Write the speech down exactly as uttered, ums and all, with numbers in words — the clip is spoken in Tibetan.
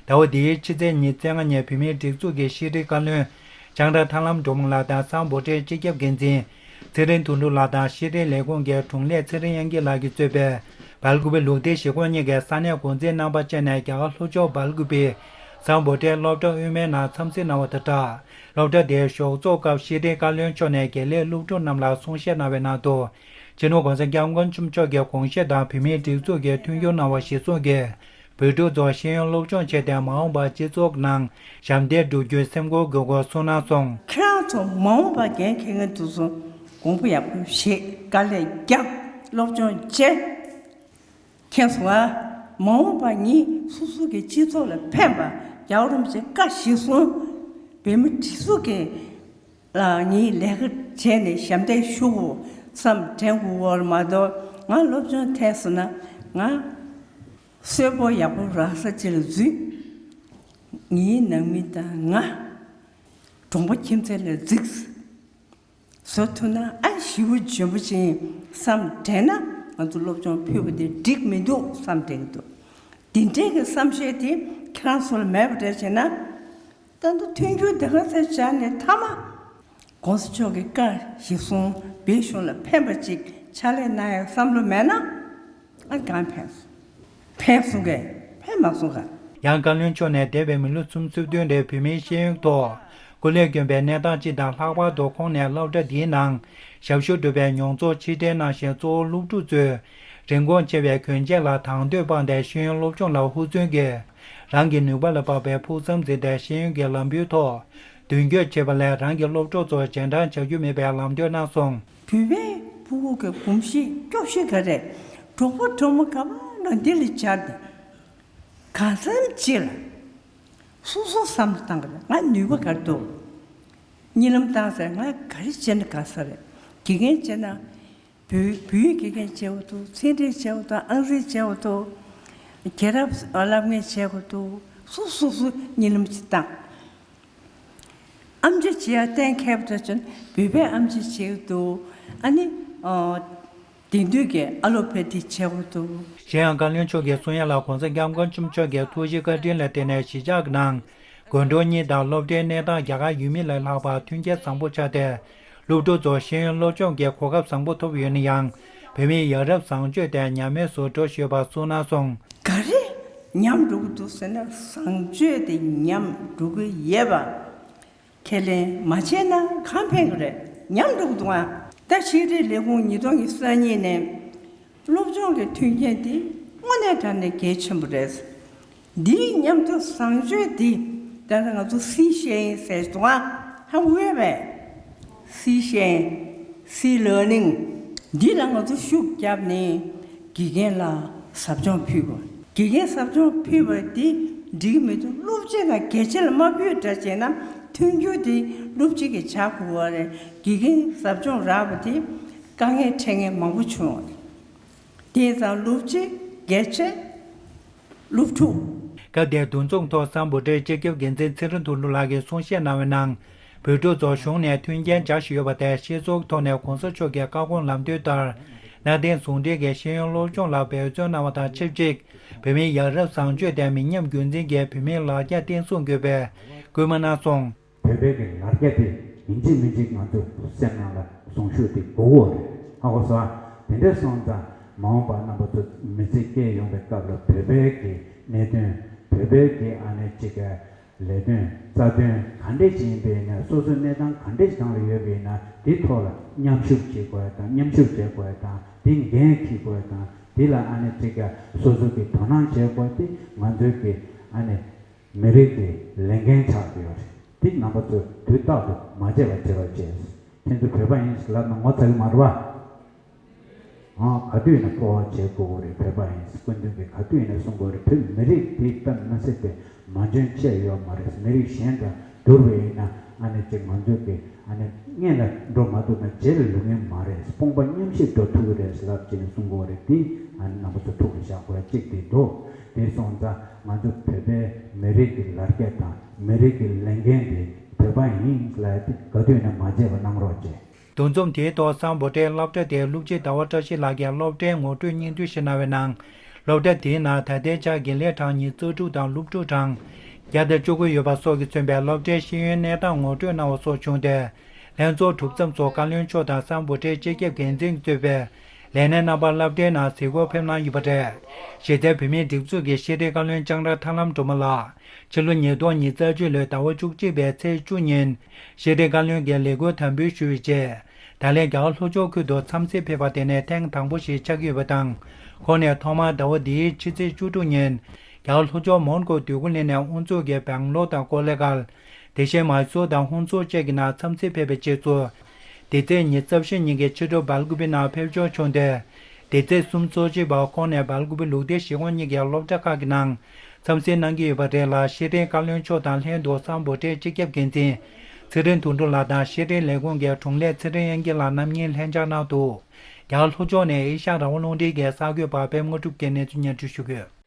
ཟླ་བ་འདིའི་ཕྱི་ཚེས་ཉི་ཤུ་རྩ་ལྔ་ཉིན་བོད་མིའི་སྒྲིག་འཛུགས་ཀྱི་ཤེས་རིག་བཀའ་བློན་ལྕང་ར་ཐར་ལམ་སྒྲོལ་མ་ལགས་དང་སམ་བྷོ་ཊའི་སྤྱི་ཁྱབ་འགན་འཛིན་ཚེ་རིང་དོན་གྲུབ་ལགས་དང་ཤེས་རིག་ལས་ཁུངས་ཀྱི་དྲུང་ལས་ཚེ་རིང་དབྱངས་སྐྱིད་ལགས་ཀྱིས་གཙོས་པའི་སྦེལ་ཀུ་པེ་ལུགས་བདེ་གཞིས་ཁོངས་གཉིས་ཀྱི་ས་གནས་འགོ་འཛིན་རྣམ་པ་བཅས་ནས་རྒྱ་གར་ལྷོ་ཕྱོགས་སྦེལ་ཀུ་པེའི་སམ་བྷོ་ཊའི་སློབ་གྲྭ་དབུ་མའི་ནང་འཚམས་གཟིགས་གནང་བ་དང་སྦྲགས། སློབ་གྲྭ་དེའི་ཞོགས་ཚོགས་སྐབས་ཤེས་རིག་བཀའ་བློན་མཆོག་ནས་དགེ་ལས་སློབ་ཕྲུག་རྣམས་ལ་གསུང་བཤད་གནང་བའི་ནང་དུ། སྤྱི་ནོར་༸གོང་ས་༸སྐྱབས་མགོན་ཆེན་པོ་མཆོག་གི་དགོངས་བཞེད་དང་བོད་མིའི་སྒྲིག་འཛུགས་ཀྱིས་མཐུན་འགྱུར་གནང་བ་གཞིར་བཟུང་གིས། བོད་ཕྲུག་ཚོར་ཤེས་ཡོན་སློབ་སྦྱོང་བྱས་ཏེ་མ་འོངས་པར་སྤྱི་ཚོགས་ནང་ཞབས་འདེགས་སྒྲུབ་རྒྱུའི་སེམས་ཁུར་དགོས་སྐོར་གསུངས་གནང་སོང་། ཁྱེད་རང་ཚོ་མ་འོངས་པར་འགན་འཁྱེར་མཁན་དེ་ཚོ་དགོངས་པ་ཡག་པོ་བཞེས། དཀའ་ལས་རྒྱབ། སློབ་སྦྱོང་བྱེད། མཁྱེན་སོང་ཨ། མ་འོངས་པར་ངས་སོ་སོ་གི་སྤྱི་ཚོགས་ལ་ཕན་པ། རྒྱལ་བ་རིན་པོ་ཆེའི་བཀའ་གཞིར་བཟུང་། བོད་མི་སྒྲིག་འཛུགས་ཀྱི་ལ་ངའི་ལས་ཀ་བྱས་ནས་ཞབས་འདེགས་ཞུ་དགོས་བསམ་དྲན་དགོས་པ་མ་གཏོགས། ང་སློབ་སྦྱོང་ཐད་སོང་ན་ང་གསོན་པོ་ཡག་པོ་རག་ས་ཅིག་ལ་འཛུལ། ངའི་ནང་མི་དང་ང་གྲོང་པ་ཁྱིམ་མཚེས་ལ་གཟིགས། བཟོ་ཐུབ་ན་ཨ་ཞེ་པོ་འཇོན་པོ་ཅིག་ཡིན་བསམ་དྲན་ན་ང་ཚོ་སློབ་སྦྱོང་ཕུལ་བ་དེ་འགྲིག་མི་འདུག་བསམ་དྲན་གྱི་འདུག་འདི་འདྲའི་གི་བསམ་ཤེས་དེ་ཁྱེད་རང་ཚོ་ལ་མེད་པ་འདྲ་བྱས་ན། ད་ལྟ་མཐུན་འགྱུར་དེ་ག་ཚོད་སྦྱར་ནས་མཐའ་མ་༸གོང་ས་མཆོག་གི་བཀའ་གཞིར་བཟུང་བོད་གཞུང་ལ་ཕན་པ་ཅིག་ཕྱག་ལས་གནང་ཡག་བསམ་བློ་མེད་ན། ཨ་གང་ཕན་སོང་། ཕན་སོང་གས། ཕན་མ་སོང་ག་ཡང་བཀའ་བློན་མཆོག་ནས་འདས་པའི་མི་ལོ་སུམ་ཅུ་སོ་བདུན་རིང་བོད་མིའི་ཤེས་ཡོན་ཐོག་སྐུ་ལས་བསྐྱོན་པའི་གནས་སྟངས་སྤྱི་དང་། ལྷག་པར་དུ་ཁོང་ནས་སློབ་གྲྭ་འདིའི་ནང་ཞབས་ཞུ་སྒྲུབ་པའི་མྱོང་ཚོར་ཕྱིར་དྲན་གནང་ཞིང་། གཙོ་བོ་སློབ་ཕྲུག་ཚོས་རིན་གོང་ཆེ་བའི་གྱོན་ཆས་ལ་དང་དོད་སྤངས་ཏེ་ཤེས་ཡོན་སློབ་སྦྱོང་ལ་ཧུར་བརྩོན་གྱིས་རང་གི་ནུས་པ་ལ་དཔག་པའི་ཕུགས་བསམ་འཛིན་ཏེ་ཤེས་ཡོན་གྱི་ལམ་བུའི་ཐོག་མདུན་སྐྱོད་བྱེད་པ་ལས་རང་གི་སློབ་ཕྲུག་ཚོར་རྗེས་འབྲང་བྱ་རྒྱུ་མེད་པའི་ལམ་སྟོན་གནང་སོང་། བོད་པའི་ཕྲུ་གུ་གི་གོམས་གཤིས་སྐྱོ་ཤོས་ག་རེ། གྲོགས་པོ་གྲོགས་མོ་ག་པར་ན་འདི་ལ་སྦྱར་ཏེ། གང་འཚམ་ཅིག་ལ་སོ་སོ་བསམ་བློ་བཏང་གི་རེད། ང་ནུས་པ་ག་རེ་འདུག་གཉིད་ལམ་བཏང་ཟེར། ང་ག་རེ་བྱས་ན་དགའ་ས་རེད། དགེ་རྒན་བྱས་ན་བོད་བོད་ཡིག་དགེ་རྒན་བྱས་པ་འདུག་ཚན་རིག་བྱས་པ་འདུག་ཨང་རྩིས་བྱས་པ་འདུག་རྒྱལ་རབས་བསླབ་ངེས་བྱས་པ་འདུག་སོ་སོ་སོ་གཉིད་ལམ་ཅིག་བཏང་། ཨེམ་ཆི་བྱེད་ཡ་གཏན་འཁེལ་བ་དང་བྱུང་བོད་པའི་ཨེམ་ཆི་བྱེད་འདུག་ཨ་ནི་ཨ་དེང་དུས་ཀྱི་ཨ་ལོ་པེ་ཐི་བྱེད་དགོས་འདུག་གཞན་ཡང་བཀའ་བློན་མཆོག་གིས་གསུང་ཡ་ལ་༸གོང་ས་༸སྐྱབས་མགོན་ཆེན་པོ་མཆོག་གི་ཐུགས་རྗེ་བཀའ་དྲིན་ལ་བརྟེན་ནས་གཞིས་ཆགས་ཀྱི་ནང་དགོན་གྲོང་གཉིས་དང་སློབ་གྲྭའི་གནས་སྟངས་རྒྱ་གར་ཡུལ་མི་ལས་ལྷག་པར་མཐུན་རྐྱེན་བཟང་པོ་ཆགས་ཏེ། སློབ་ཕྲུག་ཚོར་ཤེས་ཡོན་སློབ་སྦྱོང་གི་གོ་སྐབས་བཟང་པོ་ཐོབ་ཡོད་ན་ཡང་། བོད་མིའི་ཡ་རབས་བཟང་སྤྱོད་དེ་ཉམས་དམས་སུ་འགྲོ་བཞིན་ཡོད་པ་གསུངས་གནང་སོང་། ག་རེ་ཉམས་འགྲོ་གི་འདུག་ཟེར་ན། བཟང་སྤྱོད་དེ་ཉམས་འགྲོ་གི་ཡོད་པ། ཁས་ལེན་མ་བྱས་ན་གང་ཕན་གི་རེད། ཉམས་འགྲོ་གི་འདུག་ཨ། ད་ཤེས་རིག་ལས་ཁུངས་ཉིས་སྟོང་ཉི་ཤུ་རྩ་གཉིས་ནས་སློབ་སྦྱོང་གི་མཐུན་རྐྱེན་དེ་དངོས་གནས་དྲང་གནས་གལ་ཆེན་པོ་རེད། འདིའི་མཉམ་དུ་བཟང་སྤྱོད་འདི་ད་ང་ཚོ་སི་ཤེས་ཡིན་ཟེར་འདུག་ཨ། ཧ་གོ་བས། སི་ཤེས་ཡིན། སི་ལར་ནིང་། འདི་ལ་ང་ཚོ་ཤུགས་བརྒྱབ་ནས་དགེ་རྒན་ལ་ཟབ་སྦྱོང་ཕུལ་བ། དགེ་རྒན་ཟབ་སྦྱོང་ཕུལ་བ་འདི་འགྲིག་གི་མི་འདུག་སློབ་སྤྱི་དང་དགེ་ཆེ་ལ་མ་ཕུལ་འདྲ་བྱས་ན་མཐུན་འགྱུར་འདི་སློབ་སྤྱི་གིས་བྱ་དགོས་པ་རེད། དགེ་རྒན་ཟབ་སྦྱོང་རག་པ་དེ་དཀའ་ངལ་འཕྲད་མཁན་མང་པོ་བྱུང་བ་རེད། དེ་ཙང་སློབ་སྤྱི་དགེ་ཆེ། སློབ་ཕྲུག་སྐབས་དེའི་འདུ་འཛོམས་ཐོག་སམ་བྷོ་ཊའི་སྤྱི་ཁྱབ་འགན་འཛིན་ཚེ་རིང་དོན་གྲུབ་ལགས་ཀྱིས་གསུང་བཤད་གནང་བའི་ནང་། བོད་ཕྲུག་ཚོར་གཞུང་ནས་མཐུན་རྐྱེན་སྦྱར་བཞིན་ཡོད་པ་དེ་སྤྱི་ཚོགས་ཐོག་ནས་༸གོང་ས་མཆོག་གི་བཀའ་དགོངས་ལམ་སྟོན་ལྟར། གནའ་དེང་ཟུང་འབྲེལ་གྱི་ཤེས་ཡོན་སློབ་སྦྱོང་ལ་འབད་བརྩོན་གནང་བ་དང་ཆབས་ཅིག་བོད་མིའི་ཡ་རབས་བཟང་སྤྱོད་དེ་མི་ཉམས་རྒྱུན་འཛིན་གྱི་བོད་མིའི་ལ་རྒྱ་བརྟན་སྲུང་དགོས་པའི་སྐུལ་མ་གནང་སོང་། བོད་པའི་གི་ལ་རྒྱ་དེ་ཡིན་གཅིག་མིན་གཅིག་ང་ཚོ་སེམས་ནང་ལ་གཟུངས་གཞུག་དེ་དགོས་ཀྱི་རེད། ཧ་གོ་སོང་ཨ། དེ་འདྲ་སོང་ཙང་མ་འོངས་པ་རྣམ་པ་ཚོ་མི་ཚེ་སྐྱེལ་ཡོང་བའི་སྐབས་ལ་བོད་པའི་གི་གནད་དོན། བོད་པའི་གི་ཨ་ནི་གཅིག་གི་ལས་དོན་རྩ་དོན་ག་འདྲས་ཅིག་ཡིན་པ་ཡིན་ན། སོ་སོའི་གནས་སྟངས་ག་འདྲས་ཅིག་སྒང་ལ་ཡོད་པ་ཡིན་ན། དེའི་ཐོག་ལ་མཉམ་ཞུགས་བྱེད་དགོས་དང་། མཉམ་ཞུགས་བྱེད་དགོས་དང་། དེ་འགན་འཁྱེར་དགོས་དང་། དེ་ལ་ཨ་ནི་གཅིག་གི་སོ་སོ་གི་དོ་སྣང་བྱེད་དགོས། དེ་ང་ཚོའི་གི་ཨ་ནི་མི་རིགས་ཀྱི་ལས་འགན་ཆགས་ཀྱི་ཡོད་རེད། འདི་རྣམ་པ་ཚོས་དུས་རྟག་ཏུ་མ་བརྗེད་པ་བྱེད་རོགས་བྱས། ཁྱེད་ཚོ་བོད་པ་ཡིན་ཟེར་ལབ་ན་ངོ་ཚ་གི་མ་རེད་པ། ཨང་། ག་དུས་ཡིན་ན་སྤོབས་པ་བྱེད་དགོས་ཀྱི་རེད། བོད་པ་ཡིན་ཟེར་སྐུ་མདུན་གྱིས་ག་དུས་ཡིན་ན་གསུང་གི་ཡོད་རེད། བོད་མི་རིགས་འདི་དཔེ་མི་སྲིད་པའི་མ་འཇོན་བྱས་ཡོད་མ་རེད། མི་རིགས་གཞན་དང་བསྡུར་བ་ཡིན་ན་ཨ་ནི་ཅིག་ང་ཚོ་གི་ཨ་ནི་སྔོན་ལ་འགྲོ་མ་ཐུབ་ན་རྗེས་ལ་ལུས་མཁན་མ་རེད། དཔུང་པ་མཉམ་གཤིབ་འགྲོ་ཐུབ་ཀྱི་རེད་ཟེར་ལབ་བྱས་ནས་གསུང་གི་ཡོད་རེད། འདི་ཨ་ནི་རྣམ་པ་ཚོ་ཐུགས་ལ་བཞག་དགོས་ཡ་གཅིག་དེ་འདུག་དེ་སོང་ཙང་ང་ཚོ་བོད་པའི་མི་རིགས་ཀྱི་ལ་རྒྱ་དང་མི་རིགས་ཀྱི་ལས་འགན་དེ་བོད་པ་ཡིན་ལབ་ཡ་དེ་ག་དུས་ནས་མ་བརྗེད་པ་གནང་རོགས་བྱས། འདུ་འཛོམས་དེའི་ཐོག་སམ་བྷོ་ཊའི་སློབ་གྲྭ་དེའི་སློབ་སྤྱི་ཟླ་བ་བཀྲ་ཤིས་ལགས་ཀྱིས་སློབ་གྲྭའི་ངོ་སྤྲོད་སྙིང་བསྡུས་ཤིག་གནང་བའི་ནང་། སློབ་གྲྭ་དེའི་ནང་ད་ལྟའི་ཆར་དགེ་ལས་གྲངས་ཉི་ཤུ་རྩ་དྲུག་དང་སློབ་ཕྲུག་གྲངས་བརྒྱ་དང་བཅུ་དགུ་ཡོད་པ་སོགས་ཀྱིས་མཚོན་པའི་སློབ་གྲྭའི་ཤེས་ཡོན་གནས་སྟངས་ངོ་སྤྲོད་གནང་བ་སོགས་བྱུང་སྟེ། ལྷན་ཚོགས་གྲུབ་མཚམས་སུ་བཀའ་བློན་མཆོག་དང་སམ་བྷོ་ཊའི་སྤྱི་ཁྱབ་འགན་འཛིན་གྱིས་གཙོས་པའི་ལས་སྣེ་རྣམ་པ་སློབ་གྲྭའི་ནང་གཟིགས་སྐོར་ཕེབས་གནང་ཡོད་པ་རེད། གཞི་རྩའི་བོད་མིའི་སྒྲིག་འཛུགས་ཀྱི་ཤེས་རིག་བཀའ་བློན་ལྕང་ར་ཐར་ལམ་སྒྲོལ་མ་ལགས། ཕྱི་ལོ་ཉིས་སྟོང་ཉི་ཤུ་རྩ་གཅིག་ལོའི་ཟླ་བ་བཅུ་གཅིག་པའི་ཚེས་བཅུ་ཉིན། ཤེས་རིག་བཀའ་བློན་གྱི་ལས་འཁུར་དམ་འབུལ་ཞུ་བའི་རྗེས། ད་ལན་རྒྱ་གར་ལྷོ་ཕྱོགས་ཁུལ་དུ་འཚམས་གཟིགས་ཕེབས་པ་དེ་ནི་ཐེངས་དང་པོ་ཞིག་ཆགས་ཀྱི་ཡོད་པ་དང་། ཁོང་ནས་ཐོག་མར་ཟླ་བ་འདིའི་ཕྱི་ཚེས་བཅུ་དྲུག་ཉིན། རྒྱ་གར་ལྷོ་ཕྱོགས་མོན་གྷོ་འདོད་རྒུ་གླིང་ནས་དབུ་འཛུགས་ཀྱིས་སྦེང་ལོར་དང་ཀོ་ལེ་གྷལ། དེ་བཞིན་མཱི་སུར་དང་ཧུན་སུར་བཅས་ཀྱི་ནང་འཚམས་གཟིགས་ཕེབས་པའི་རྗེས་སུ། འདི་ཚེས་ཉི་ཤུ་རྩ་བཞི་ཉིན་གྱི་ཕྱི་དྲོ་སྦེལ་ཀུ་པེ་ནང་ཕེབས་འབྱོར་བྱུང་སྟེ། འདི་ཚེས་སུམ་ཅུ་སོ་གཅིག་པར་ཁོང་ནས་སྦེལ་ཀུ་པེ་ལུགས་བདེ་གཞིས་ཁོངས་གཉིས་ཀྱི་སློབ་གྲྭ་ཁག་གི་ནང་འཚམས་གཟིགས་གནང་གི་ཡོད་པ་རེད་ལ། ཤེས་རིག་བཀའ་བློན་མཆོག་དང་ལྷན་དུ་སམ་བྷོ་ཊའི་སྤྱི་ཁྱབ་འགན་འཛིན་ཚེ་རིང་དོན་གྲུབ་ལགས་དང་ཤེས་རིག་ལས་ཁུངས་ཀྱི་དྲུང་ལས་ཚེ་རིང་དབྱངས་སྐྱིད་ལགས་རྣམ་གཉིས་ལྷན་བཅར་གནང་འདུག་རྒྱ་གར་ལྷོ་ཕྱོགས་ནས་ཨེ་ཤ་ཡ་རང་དབང་རླུང་འཕྲིན་གྱི་གསར་འགོད་པ་པད་མ་གྲུབ་ཀྱིས་གནས་ཚུལ་སྙན་སྒྲོན་ཞུ་གི་ཡོད།